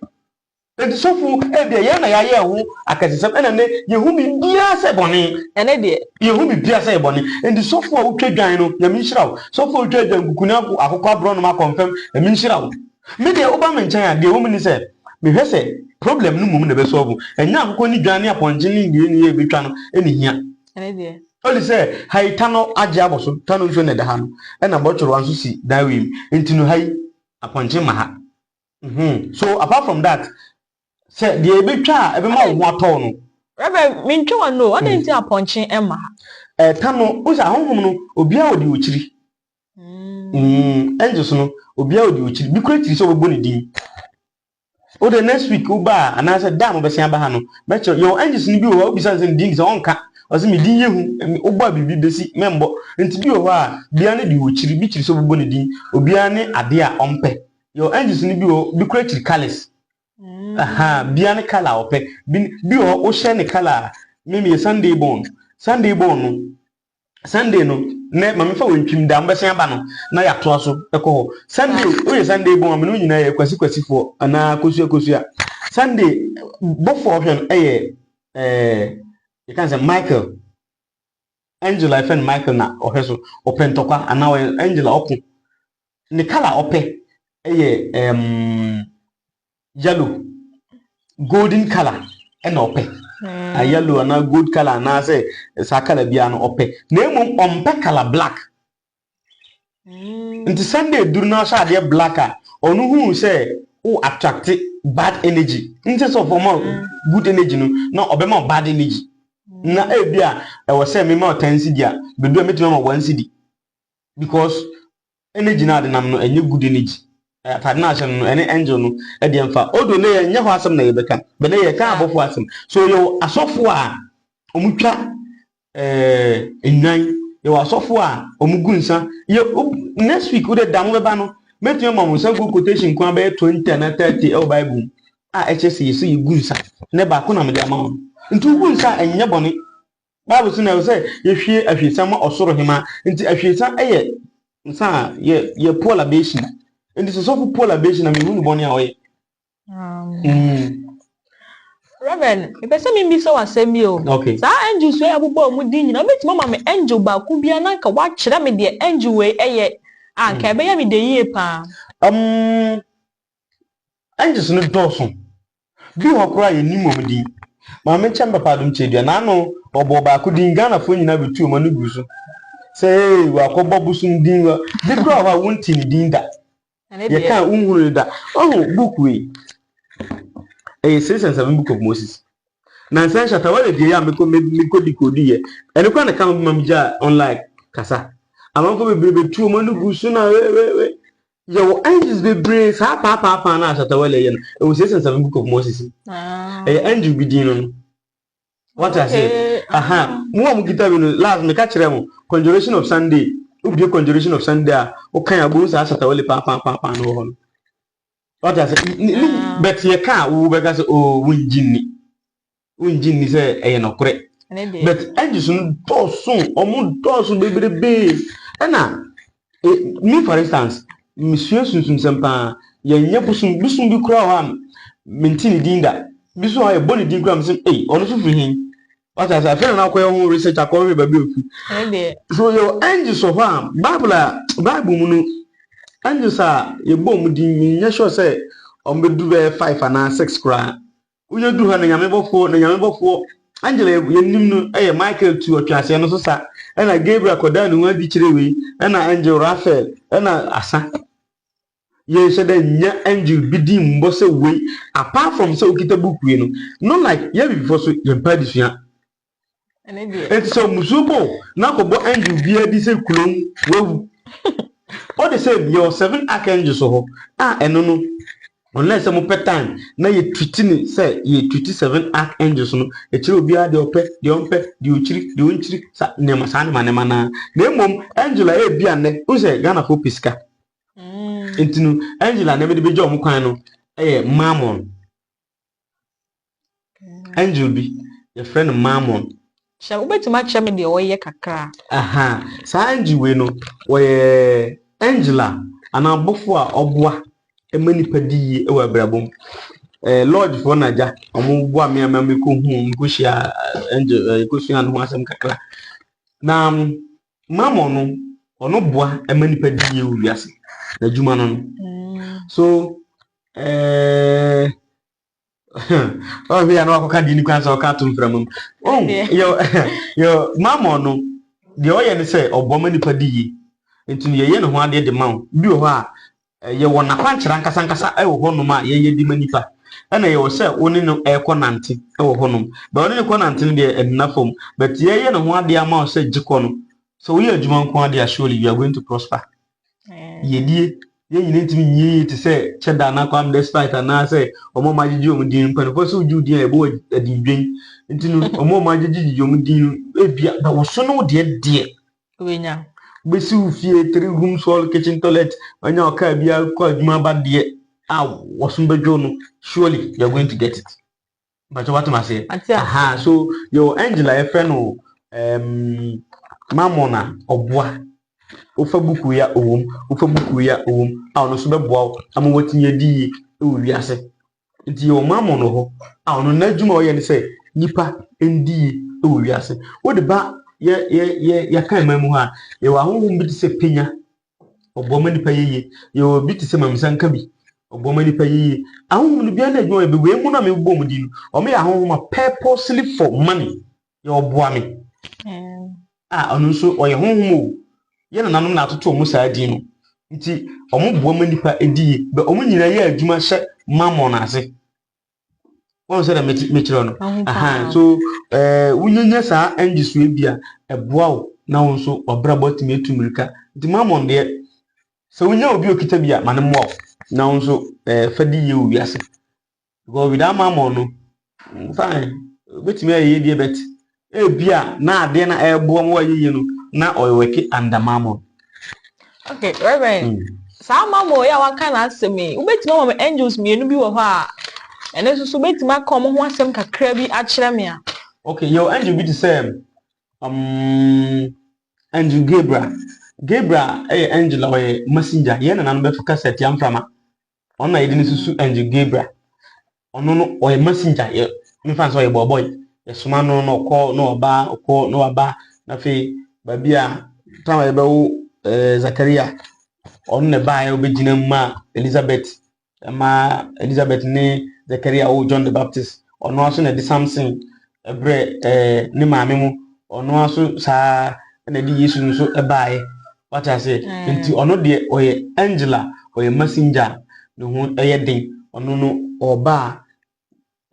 Nti sɔfo ebia yɛn na yɛayɛ ho akɛsesɛm, ɛna ne yɛhu biribiara sɛ bɔne. Ɛne deɛ. Yɛhu biribiara sɛ yɛ bɔne. Nti sɔfo a wotwa dwan no, Nyame nhyira wo. Sɔfo a wotwa dwan kuku ne akokɔ, aborɔnoma akɔmfam, Nyame nhyira wo. Me deɛ, woba me nkyɛn a, deɛ ɛwɔ mu ni sɛ mehwɛ sɛ problem no mmom na ɛbɛsɔɔbo. Ɛnyɛ akokɔ ne dwan ne apɔnkye ne nnie ne yɛ ɛbɛtwa no ɛne hia. Ɛne deɛ. Ɔde sɛ ha yi, ta no agye abɔ so, ta no nsuo na ɛda ha no, ɛna bɔtworowa nso si dan wei mu. Nti no ha yi apɔnkye ma ha. So apart from that, sɛ deɛ ɛbɛtwa a ɛbɛma wo ho atɔ wo no. Reverend, mentwe wɔn no ɔde, nti apɔnkye ɛma ha? Ɛta no wosɛ ahonhom no, obiara wɔ deɛ ɔkyiri. Angels no, obiara wɔ deɛ ɔkyiri. Bi kura kyiri sɛ ɔbɛbɔ ne din. Wode next week woba a, anaasɛ da a mobɛsen aba ha no, mɛkyerɛ. Yɛwɔ angels no bi wɔ hɔ a, wobisa no sɛ ne din de sɛ, ɔnka. Ɔsɛ me din yɛ hu, wobɔ a biribi bɛsi, mɛmbɔ. Nti bi wɔ hɔ a, biara ne deɛ ɔkyiri. Bi kyiri sɛ ɔbɛbɔ ne din, obiara ne adeɛ a ɔmpɛ. Yɛwɔ angels no bi wɔ hɔ, bi kura kyiri colours. Aha bia ne colour a ɔpɛ. Bi wɔ hɔ, wohyɛ ne colour a, me meyɛ Sunday born. Sunday born no, Sunday no nɛ maame fa wɔ ntwim da mbɛsɛn aba no na yɛatoa so ɛkɔ hɔ. Sunday, woyɛ Sunday born a, mene wo nyinaa yɛ kwasi kwasifoɔ anaa kosua kosua. Sunday bɔfoɔ a ɔhwɛ no ɛyɛ yɛka sɛ Michael. Angel a yɛfrɛ no Michael na ɔhwɛ so. Ɔpɛ ntɔkwa anaa ɔyɛ angel a ɔko. Ne colour a ɔpɛ ɛyɛ yellow, golden colour ɛna ɔpɛ. A yellow anaa gold colour anaasɛ saa colour biara no ɔpɛ, na mmom ɔmpɛ colour black. Nti Sunday duru na ɔhyɛ adeɛ black a, ɔno huu sɛ wo attract bad energy. Nti sɛ ɔfɔ ma good energy no, na ɔbɛma wo bad energy. Na ebi a ɛwɔ sɛ mema wo 10 cedi a, bedu a metumi ama 1 cedi, because energy na ade nam no ɛnyɛ good energy. Atade no ahyɛ no, ɛne angel no ɛdeɛ mfa odo ne yɛ nyɛ hɔ asɛm na yɛbɛka bɛnɛ. Yɛka abɔfo asɛm so. Yɛwɔ asɔfo a ɔmotwa nnwan, yɛwɔ asɔfo a ɔmo gu nsa. Yɛ next week wode da mo bɛba no, Mɛtumi ama mo nsa gu quotation nko abɛyɛ 20 anaa 30 ɛwɔ Bible mu a ɛkyerɛ sɛ yɛsɛ yɛgu nsa. Ne baako na mede ama wo. Nti wogu nsa a, ɛnyɛ bɔne. Bible so na ɛwɔ sɛ yɛhwie ahwiesa ma ɔsoro hema. Nti ahwiesa yɛ nsa a yɛ pour libation. Nti sɛ sɔfo pour libation na mehu ne bɔne a ɔyɛ. Reverend, mepɛ sɛ membisa wo asɛm bi o. Okay. Saa angels wei abobɔ ɔmo din nyinaa, wobɛtumi ama me angel baako bia na nka woakyerɛ me deɛ angel wei ɛyɛ a, nka ɛbɛyɛ me de yie paa. Angels no dɔɔso. Bi wɔ hɔ koraa a yɛnim wɔn din. Maame nkyɛn papa Adom Kyerɛdua n'ano ɔbɔ baako din, Ghanafoɔ nyinaa bɛtu wɔn ani gu so sɛ ee, wakɔbɔ bosom din wa bi koraa wɔ hɔ a wonti ne din da. Ɛne deɛ yɛka a wonhunu ne da. Ɔho book wei ɛyɛ Six and Seven Book of Moses. Na nsan Shatta Wale deɛ yɛ a mekɔ di kɔdi yɛ ɛno koraa na ka ho bi ma megyaa online kasa. Amanfoɔ bebree bɛtu wɔn ani gu so na we yɛwɔ angels bebree saa paapaapaa na Shatta Wale yɛ no, ɛwɔ Six and Seven Book of Moses. Ɛyɛ angel bi din no. Wate aseɛ? Okay. Aha, mo a mo kita bi no, last meka kyerɛ mo Conjuration of Sunday. Wobie Conjuration of Sunday a, wokan abo saa Shatta Wale paapaapaa no wɔ hɔ no. Wate ase? Ah. But yɛka a, wo bɛka sɛ o, wongye nni, wongye nni sɛ ɛyɛ nɔkorɛ. Ɛne deɛ. But angels no dɔɔso, ɔmo dɔɔso bebrebee. Ɛna me, for instance, mesua sunsumsɛm paa. Yɛnyɛ bosom bosom bi koraa wɔ hɔ a mente ne din da. Bi so wɔ hɔ a yɛbɔ ne din koraa, mesɛ ei, ɔno nso firi he? Wate ase? Afei na nakɔyɛ ho research akɔhwɛ baabi a ofi. Ɛne deɛ. So yɛwɔ angels wɔ hɔ a Bible mu no, angels a yɛbɔ ɔmo din, menyɛ sure sɛ ɔmo bɛdu bɛyɛ five anaa six koraa. Woyɛ du ha na Nyame bɔfoɔ na Nyame bɔfoɔ angel a yɛnim no yɛ Michael tu ɔtweaseɛ no so sa, ɛna Gabriel kɔdaa ne ho adi kyerɛ wei, ɛna angel Raphael, ɛna asa. Yɛnhyɛ dɛ nya angel bi din mbɔ sɛ wei, apart from sɛ okita book wei no. Not like yɛ bibifoɔ so yɛmpa adesua. Ɛne deɛ. Eti sɛ musuo bɔ na akɔbɔ angel biara di sɛ kulom wawu. Ɔde sɛ yɛwɔ seven archangels wɔ hɔ a ɛno no, unless sɛ mopɛ time na yɛ treat ne sɛ yɛ treat seven archangels no, ɛkyerɛ obiara deɛ ɔpɛ, deɛ ɔmpɛ, deɛ ɔkyiri, deɛ ɔnkyiri, sa nneɛma saa nneɛma naa. Na mmom angel a ebi anɛ n sɛ Ghanafoɔ pɛ sika. Nti no angel a nneɛma de bɛgya ɔmo kwan no ɛyɛ Mammon. Angel bi yɛfrɛ no Mammon. Kyerɛ, wobɛtumi akyerɛ me deɛ ɔyɛ kakra? Aha, saa angel wei no, wɔyɛ angel a anaa abɔfo a ɔboa ma nipa di yie wɔ abrabɔ mu. Lodgefoɔ na agya ɔmo boa me ama mekɔhu, mekɔhyia angel, kɔsua ne ho asɛm kakra. Na Mammon no, ɔno boa ma nipa di yie wɔ wiase. N'adwuma no. So ɔhwɛ ya na wakɔka deɛ ni kwan sɛ ɔka ato mframa mu. Oh, yɛ Mammon no, deɛ ɔyɛ ne sɛ ɔboa ma nipa di yie. Nti no yɛyɛ ne ho adeɛ de ma wo. Bi wɔ hɔ a yɛwɔ n'akwankyerɛ ankasa ankasa ɛwɔ hɔnom a yɛyɛ di ma nipa. Ɛna yɛwɔ sɛ wo ne no ɛrekɔ nante ɛwɔ hɔnom. Bɛ wo ne no kɔ nante no deɛ, ɛnna fam. But yɛyɛ ne ho adeɛ ama wo sɛ gye kɔ no. Sɛ woyɛ adwuma nko adeɛ a, surely you are going to prosper. Yɛdie yɛn nyinaa ntumi nyɛ yie te sɛ Cheddar anaa Kwame Despite anaasɛ ɔmo a ɔmo agyegye ɔmo din. Mpanimfoɔ sɛ wogye wo din a, yɛbɔ wɔ adindwen. Nti no ɔmo a ɔmo agyegye ɔmo din no ebia na wɔso no deɛ Wobɛnya. Wobɛsi wo fie three rooms, hall, kitchen, toilet, wanya ɔkaa bi akɔ adwuma aba deɛ a wɔso bɛdwo no, surely you are going to get it. Mpakyɛ, watem aseɛ? Ate ase. Aha, so yɛwɔ angel a yɛfrɛ no Mammon a ɔboa. Wofa buku yi a ɔwɔ mu, wofa buku yi a ɔwɔ mu a ɔno nso bɛboa wo ama woatumi adi yie wɔ wiase. Nti yɛwɔ Mammon wɔ hɔ a ɔno n'adwuma a ɔyɛ ne sɛ nipa ndi yie wɔ wiase. Wode ba yɛ yɛ yɛ yɛka mmaa mu hɔ a, yɛwɔ ahonhom bi te sɛ Penya, ɔboa ma nipa yɛ yie. Yɛwɔ bi te sɛ Mamisanka bi, ɔboa ma nipa yɛ yie. Ahonhom no biara n'adwuma yɛ wei mu na mebɔ mu din no, ɔmo yɛ ahonhom a purposely for money. Yɛ ɔboa me a ɔno nso ɔyɛ honhom o. Yɛn nananom na atoto ɔmo saa din no. Nti ɔmo boa ma nipa di yie. But ɔmo nyinaa yɛ adwuma hyɛ Mammon ase. Wɔn sɛ dɛ mekyerɛ no. Ahu Aha, paa. so wonyanya saa angels wei bi a, ɛboa wo na wo nso wabrabɔ atumi atu mmirika. Nti Mammon deɛ, sɛ wonya obi a okita bi a, ma no mmoa wo na wo nso fa di yie wɔ wiase. Because without Mammon no, fine, obetumi ayɛ yie deɛ, but ebia na adeɛ na ɛreboa ma wayɛ yie no na ɔyɛ work under Mammon. Okay, Reverend. Saa mama yi a waka n'asɛm yi, wobɛtumi ama me angels mmienu bi wɔ hɔ a ɛno nso so wobɛtumi aka ɔmo ho asɛm kakra bi akyerɛ me a? Okay, yɛwɔ angel bi te sɛ Angel Gabriel. Gabriel yɛ angel a ɔyɛ messenger. Yɛn nananom bɛfo kasa tia mframa. Ɔno na yɛde no susu Angel Gabriel. Ɔno no ɔyɛ messenger, yɛ mfa sɛ ɔyɛ bɔɔbɔy. Yɛsoma no na ɔkɔ na ɔba, ɔkɔ na waba. Na afei baabi a time a yɛbɛwo Zakaria, ɔno na ɛbaeɛ ɔbɛgyina mu ma Elizabeth, ma Elizabeth ne Zakaria wo John the Baptist. Ɔno nso na ɛde Samson ɛbrɛ ne maame mu. Ɔno nso saa na ɛde Yesu nso ɛbaeɛ. Wate ase? Nti ɔno deɛ, ɔyɛ angel a ɔyɛ messenger a ne ho ɛyɛ den. Ɔno no ɔba a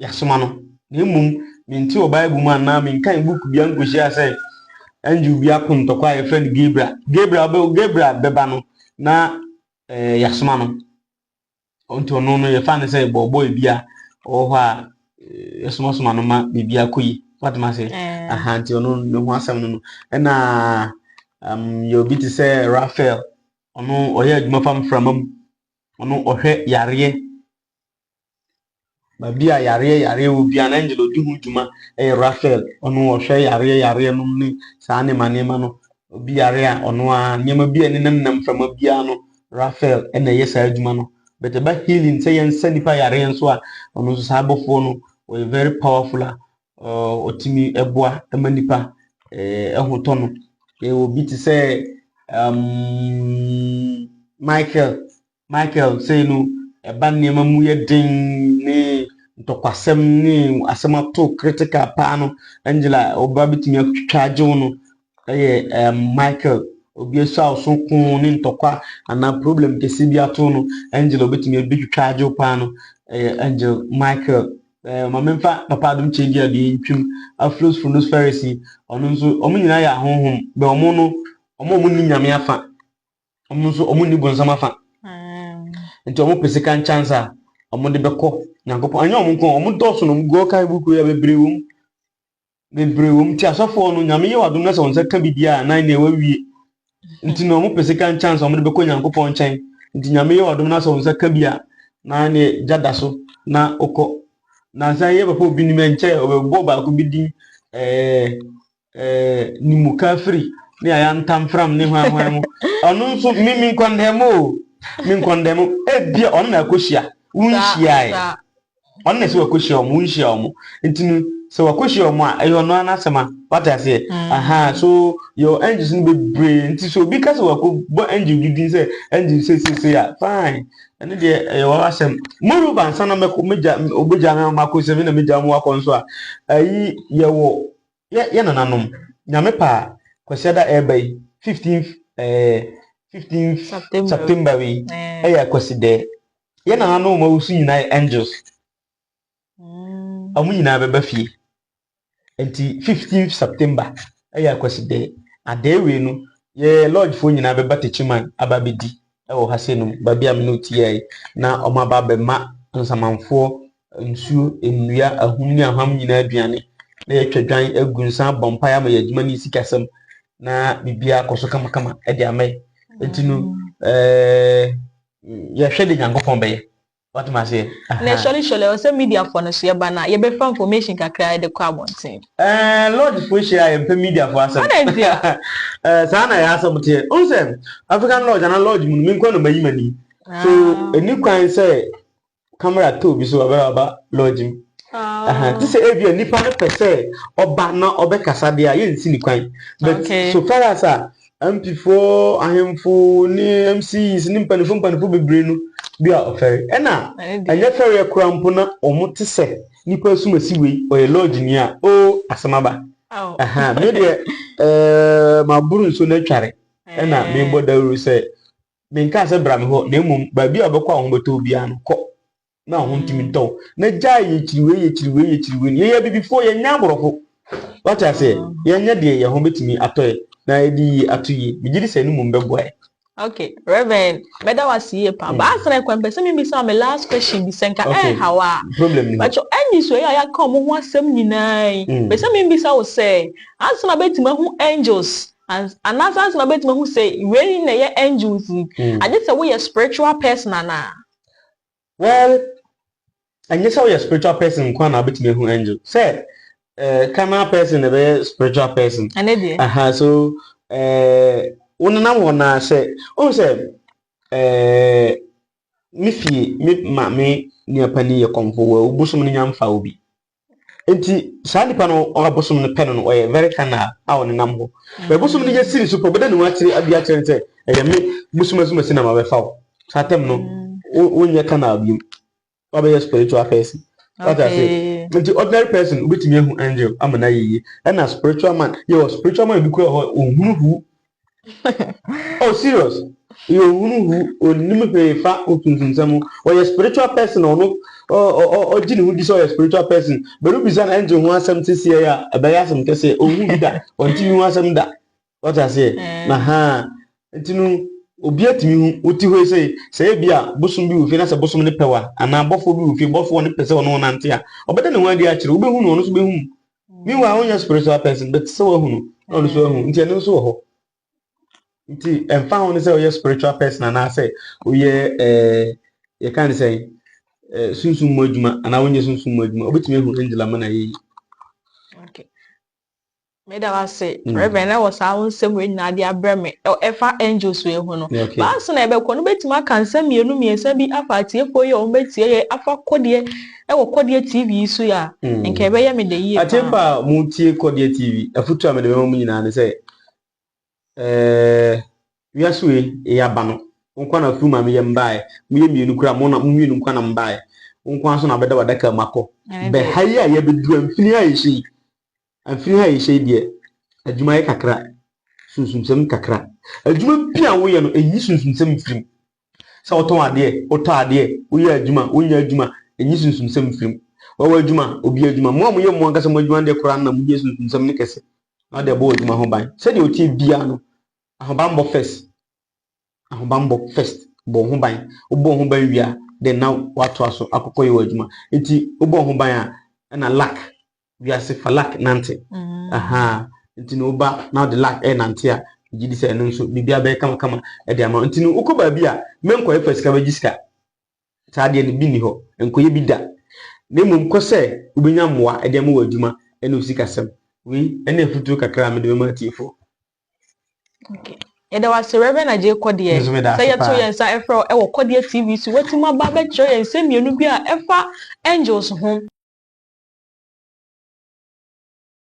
yɛasoma no. Na mmom mente wɔ Bible mu anaa menkan book bi ankɔhyia sɛ angel bi ako ntɔkwa a yɛfrɛ no Gabriel. Gabriel bɛ Gabriel bɛba no na yɛasoma no. Nti ɔno no yɛfa no sɛ bɔɔbɔɔ bi a ɔwɔ hɔ a yɛsomasoma no ma biribi akɔ yie. Wate ma ase? Aha, nti ɔno ne ho asɛm no. Ɛna yɛ obi te sɛ Raphael. Ɔno ɔyɛ adwuma fa mframa mu. Ɔno ɔhwɛ yareɛ. Baabi a yareɛ yareɛ wɔ biara na angel odi ho dwuma ɛyɛ Raphael. Ɔno ɔhwɛ yareɛ yareɛ nom ne saa nneɛma nneɛma no. Obi yare a, ɔno a nneɛma bi a ɛnenam mframa biara no, Raphael ɛna ɛyɛ saa adwuma no. But ɛba healing, sɛ yɛnsa nipa yareɛ nso a, ɔno nso saa abɔfoɔ no ɔyɛ very powerful a ɔtumi ɛboa ɛma nipa ɛho tɔ no. Yɛwɔ obi te sɛ Michael. Michael sei no, ɛba nneɛma mu yɛ den ne ntɔkwasɛm ne asɛm ato critical paa no, angel a ɔba bɛtumi atwitwa agye wo no ɛyɛ Michael. Obi asu a ɔso ko ne ntɔkwa anaa problem kɛse bi ato no, angel a obɛtumi abɛtwitwa agye wo paa no ɛyɛ Angel Michael. Maame mfa Papa Adom kyɛ di a deɛ ntwim Aflos Fronos Pharisee. Ɔno nso, ɔmo nyinaa yɛ ahonhom bɛ ɔmo no, ɔmo a ɔmo nni Nyame afa, ɔmo nso ɔmo nni bonsam afa. Nti ɔmo pɛ second chance a ɔmo de bɛkɔ Nyankopɔn. Ɛnyɛ ɔmo nko, ɔmo dɔɔso na ɔmo gu ɔkae buku yɛ bebree wɔ mu, bebree wɔ mu. Nti asɔfoɔ no, Nyame yɛ wadom na sɛ wɔn nsa ka bi di a, nan na ɛwɔ nti na ɔmo pɛ second chance a ɔmo de bɛkɔ Nyankopɔn nkyɛn. Nti Nyame yɛ wadom na sɛ wɔn nsa ka bi a, na ne gya da so na ɔkɔ. Nansa yɛ papa obi nim nkyɛn ɔbɛbɔ baako bi din ɛɛ nimuka firi ne ayɛ ntamfram ne hwan hwan mu. Ɔno nso mi nkɔndɛm o, mi nkɔndɛm. Ebia ɔno na akɔhyia wonhyia yɛ, ɔno na sɛ wakɔhyia ɔmo, wonhyia ɔmo. Nti no sɛ wakɔhyia ɔmo a, ɛyɛ ɔno anasɛm a wate aseɛ. Aha, so yɛ angels no bebree. Nti sɛ obi ka sɛ wakɔbɔ angel bi din sɛ angel seesei a, fine, ɛno deɛ ɛyɛ wɔn asɛm. Moreover, ansa na mɛkɔ megya obegya na makɔ sɛ mi na megya mo akɔ nso a, ɛyi yɛwɔ yɛ nananom Nyame pa a Kwasiada ɛreba yi, 15th 15th September. September yi ɛyɛ Kwasidɛ. Yɛ nananom a wɔwɔ so nyinaa yɛ angels. Wɔn nyinaa bɛba fie. Nti 15th September ɛyɛ Akwasidɛ adeɛ wei no, yɛ lodgefoɔ nyinaa bɛba Techiman aba abɛdi ɛwɔ ha sei nom, baabi a me ne wo te yi, na wɔn aba abɛma nsamanfoɔ nsuo, nnua, ahum ne aham nyinaa aduane, na yɛatwa dwan agu nsa abɔ mpaeɛ ama yɛ adwuma ne sikasɛm na biribiara akɔ so kamakama ɛde ama yɛ. Nti no yɛhwɛ de Nyankopɔn bɛyɛ. Watoma aseɛ? Na surely surely ɔsɛ mediafoɔ no so yɛba na yɛbɛfa information kakra de kɔ abɔnten. Lodgefoɔ hyia a, yɛmpɛ mediafoɔ asɛm. Adɛn nti a? Saa na yɛ asɛm teɛ. Wohu sɛ African Lodge anaa lodge mu no, me nkwa na mayi m'ani so. Ɛni kwan sɛ camera tɔ obi so ɔbɛrɛ ɔba lodge mu. Te sɛ ebi a nipa no pɛ sɛ ɔba na ɔbɛkasa deɛ a, yɛnsi ne kwan. But so far as a MP foɔ, ahemfo ne MCs ne mpanimfoɔ mpanimfoɔ bebree no bi a ɔfɛre ɛna Ɛne deɛ. Ɛnyɛ fɛreɛ koraa mpo na ɔmo te sɛ nipa asumasi wei ɔyɛ lodge ni a o asɛm aba. Aw. Aha, me deɛ maboro nsuo no atware ɛna mebɔ dawuro sɛ menkaa sɛ bra me hɔ, na mmom baabi a wobɛkɔ a wo ho bɛtɔ obiara no, kɔ na wo ho ntumi ntɔ wo na gyae yɛkyiri wei, yɛkyiri wei, yɛkyiri wei no. Yɛyɛ abibifoɔ, yɛnyɛ aborɔfo. Wate aseɛ? Yɛnyɛ deɛ yɛn ho bɛtumi atɔ yɛ na yɛde yie ato yie. Megye di sɛ ɛno mmom bɛboa yɛ. Okay, Reverend, mɛda wo ase yie paa. Baasa kwan pɛ sɛ mebisa me last question bi sɛ nka ɛnha wo a. Problem ni hɔ. Bàtchɛ ɛnyi so yi a yɛaka ɔmo ho asɛm nyinaa yi. Pɛ sɛ mebisa wo sɛ, ansa na bɛtumi ahu angels Anaasɛ ansa na wobɛtumi ahu sɛ wei na ɛyɛ angels yi, agye sɛ woyɛ spiritual person anaa? Well, ɛnyɛ sɛ woyɛ spiritual person nko a na wobɛtumi ahu angel. Sɛ carnal person na ɛbɛyɛ spiritual person. Ɛne deɛ. Aha, so wonenam hɔ na sɛ wohu sɛ me fie, me maame nua panin yɛ kɔmfo, wɔ bosom no nya mfa obi. Nti saa nipa no, ɔbosom no pɛ no, ɔyɛ very carnal a ɔnenam hɔ. Bɛ bosom no yɛ siri so pɛ, ɔbɛda ne ho akyerɛ abi akyerɛ no sɛ ɛyɛ me bosom asumasi na mabɛfa wo. Saa tɛm no, wonyɛ carnal biom, wabɛyɛ spiritual person. Wate ase? Nti ordinary person wobɛtumi ahu angel ama no ayɛ yie, ɛna spiritual man, yɛwɔ spiritual man bi kora hɔ, ɔhunu hu. Oh, serious, yɛ ohunu hu, onim hwee fa osunsumsɛm. Ɔyɛ spiritual person, ɔno ɔgye ne ho di sɛ ɔyɛ spiritual person, bɛrɛ bisa no angel ho asɛm te seɛ a, ɛbɛyɛ asɛm kɛseɛ. Ohun bi da, ɔnte bi ho asɛm da. Wate aseɛ? Na ha nti no, obi atumi hu. Wote hɔ yi, sɛ ebi a bosom bi wɔ fie na sɛ bosom ne pɛ wa, anaa bɔfoɔ bi wɔ fie, bɔfoɔ ne pɛ sɛ ɔno nante a, ɔbɛda ne ho adi akyerɛ, wobɛhu no, ɔno nso bɛhu. Meanwhile, wonyɛ spiritual person, but sɛ wahu no na ɔno nso ahu, nti ɛno nso wɔ hɔ. Nti ɛmfa ho ne sɛ ɔyɛ spiritual person anaasɛ woyɛ yɛka ne sɛ sunsum mu adwuma anaa wonyɛ sunsum mu adwuma, wobɛtumi ahu angel ama no ayɛ yi. Okay. Meda wo ase, Reverend, ɛwɔ saa wo nsɛm wei nyinaa de abrɛ me ɛfa angels wei ho no. Baasa na ɛbɛkɔ no, wobɛtumi aka nsɛm mmienu mmiɛnsa bi afa atiefoɔ yi a wɔbɛtie yɛ afa Kɔdeɛ ɛwɔ Kɔdeɛ TV yi so yi a, nka ɛbɛyɛ me de yie paa. Atiefo a motie Kɔdeɛ TV, afotu a mede bɛma mu nyinaa ne sɛ wiase wei ɛyɛ aba no, wo nkwa na firi maame yɛ mbaeɛ, moyɛ mmienu koraa, mo na mo mmienu nkwa na mbaeɛ, wo nkwa nso na bɛda w'adaka mu akɔ. Ɛne deɛ. Bɛha yi a yɛbɛduru amfini a yɛhyɛ yi, amfini a yɛhyɛ yi deɛ, adwuma yɛ kakra, sunsumsɛm kakra. Adwuma bi a woyɛ no, ɛnyi sunsumsɛm mfirim. Sɛ wotɔn adeɛ, wotɔ adeɛ, woyɛ adwuma, wonyɛ adwuma, ɛnyi sunsumsɛm mfirim. Wɔwɔ adwuma, obi adwuma, mo a moyɛ mo ankasa mo adwuma deɛ koraa no na moyɛ sunsumsɛm no kɛse na wode ɛbɔ w'adwuma ho ban. Sɛdeɛ otie biara no, ahobanbɔ first, ahobanbɔ first. Bɔ wo ho ban. Wobɔ wo ho ban wie a, then na watoa so akɔkɔ yɛ w'adwuma. Nti wobɔ wo ho ban a, ɛna luck, wiase fa luck nante. Aha, nti na woba na wode luck ɛnante a, gye di sɛ ɛno nso biribiara bɛyɛ kamakama ɛde ama wo. Nti no, wokɔ baabi a, menkɔyɛ fa sika bɛgye sika, saa adeɛ no bi nni hɔ, nkɔyɛ bi da, na mmom kɔ sɛ wobɛnya mmoa ɛde ama wɔ adwuma ɛne wo sikasɛm. Wei ɛne afotuo kakra a mede bɛma atiefoɔ. Okay. Yɛda wo ase, Reverend Agye Kɔdeɛ, Nso meda sɛ ase yɛto paa. yɛn nsa ɛfrɛ wo ɛwɔ Kɔdeɛ TV so, watumi aba abɛkyerɛ yɛn nsɛm mmienu bi a ɛfa angels ho.